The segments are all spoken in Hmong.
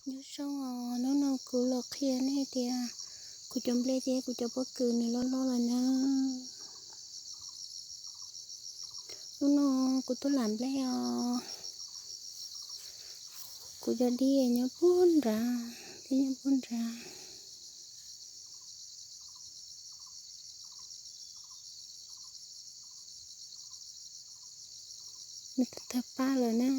Nyob zoo os, hnub no kuv los qhia nej tias kuv cov nplej thiab kuv cov pob kws nws loj loj lawm na. Hnub no kuv tuaj lam nplej os. Kuv cov dib nyob puag nrad thiab nyob puag nrad. Nws tawg tawg paj lawm na.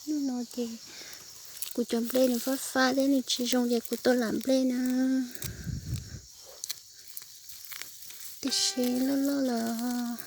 Hnub no ces kuv cov nplej nws fab fab thiab nws tsis zoo ces kuv tuaj lam nplej na. Tiam sis loj loj lawm os.